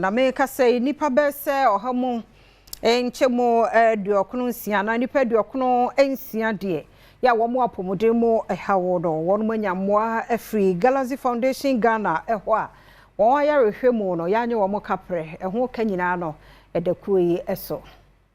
Na meka sɛ nnipa bɛyɛ sɛ 196 anaa nnipa 96 deɛ yɛ a wɔn apɔmuden mu ɛhaw no, wɔn anya mmoa afiri Galaxy Foundation Ghana ɛhɔ a wɔn ayarehwɛ mu no, yɛanye wɔn kaprɛ ɛho ka nyinaa no ɛda kuo yi so.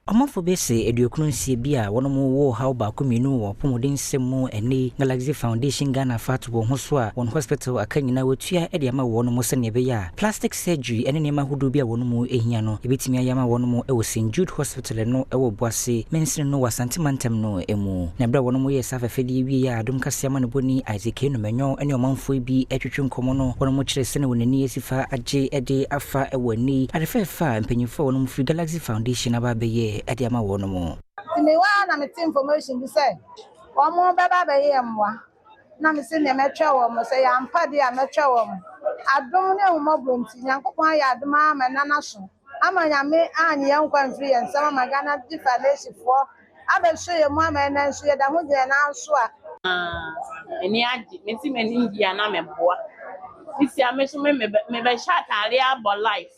Ɔmanfo bɛsɛ 96 bi a wɔn wɔ haw baako mmienu wɔ apɔmuden nsɛm mu ɛne Galaxy Foundation Ghana fa ato wɔn ho so a wɔn hospital aka nyinaa wɔtua de ama wɔn mo, sɛnea ɛbɛyɛ a plastic surgery ne nneɛma ahodoɔ bi a wɔn mu hia no ebɛtumi ayɛ ama wɔn mo wɔ St Jude Hospital no wɔ Boase mansini no wɔ Asante mantam no mu. Na ɛberɛ a wɔn mo yɛ saa fɛfɛdeɛ wie a Adom Kaseɛ ama no bɔni Isaac Enumanyo ne ɔmanfoɔ bi atwitwe nkɔmmɔ no, wɔn mo kyerɛ sɛne wɔn ani asi fa agye de afa wɔ ani ade fɛɛfɛ a mpanyinfoɔ a wɔn firi Galaxy Foundation aba abɛyɛ de ama wɔn mo. Nti mewɔ a na mete information bi sɛ wɔn bɛba abɛyɛ mmoa, na mese nea mɛtwɛ wɔn sɛ yɛampa deɛ a mɛtwɛ wɔn. Adom ne ahomɔborɔ nti, Nyankopɔn ayɛ adom ama nana so ama Nyame anye yɛn nkwa mfiri yɛn nsɛm ama Galaxy Foundationfoɔ abɛso yɛn mu ama ɛnɛ nso yɛda ho gyina nan so a. M'ani agye. Mesi m'ani gye a na meboa sisi a me so me mebɛhyɛ ataade abɔ life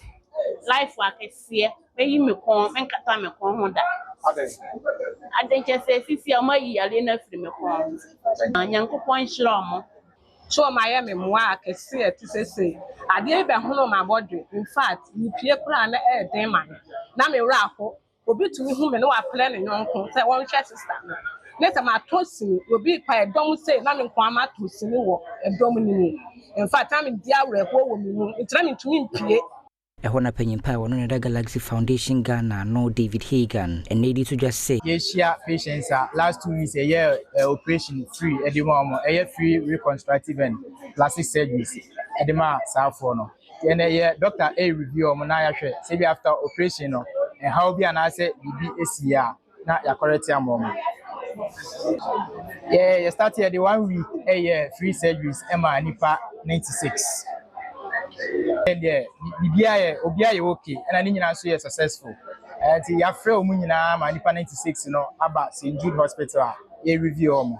life akɛseɛ, mɛyi me kɔn, menkata me kɔn ho da ade nkyɛ sɛ sisi a ɔmo ayi yareɛ no afiri me kɔn ho. Nyankopɔn nhyira ɔmo. So ɔmo ayɛ me mmoa akɛse a ɛte sɛ sei adeɛ yi bɛhono ma abɔdwe. In fact, mepie koraa na ɛyɛ den ma me na me werɛ aho. Obi tumi hu me na wafrɛ ne yɔnko sɛ wɔnhwɛ sister no, ne sɛ matɔ sini obi pa ɛdɔm sei na me nko ama atɔ sini wɔ ɛdɔm no mu. In fact, na medi awerɛhoɔ wɔ me mu nti na mentumi mpie. Ɛhɔ na panyimpa a wɔno ne da Galaxy Foundation Ghana no, David Hagan, ɛnɛ di to dwa sɛ yɛahyia patients a last 2 weeks ɛyɛ operation free ɛde ma wɔn, ɛyɛ free reconstructive and plastic surgeries ɛde ma saafoɔ no. Yɛn yɛ doctor ɛyɛ review wɔn na yɛahwɛ sɛ bi after operation no ɛhaw bi anaasɛ biribi esi a na yɛakɔrɛte ama wɔn. Yɛ start yɛ de one week ɛyɛ free surgeries ɛma nipa 96. Deɛ biribiara yɛ, obiara yɛ okay, ɛna ne nyinaa nso yɛ successful. Nti yɛafrɛ wɔn nyinaa ma nipa 96 no aba St Jude Hospital a yɛ review wɔn.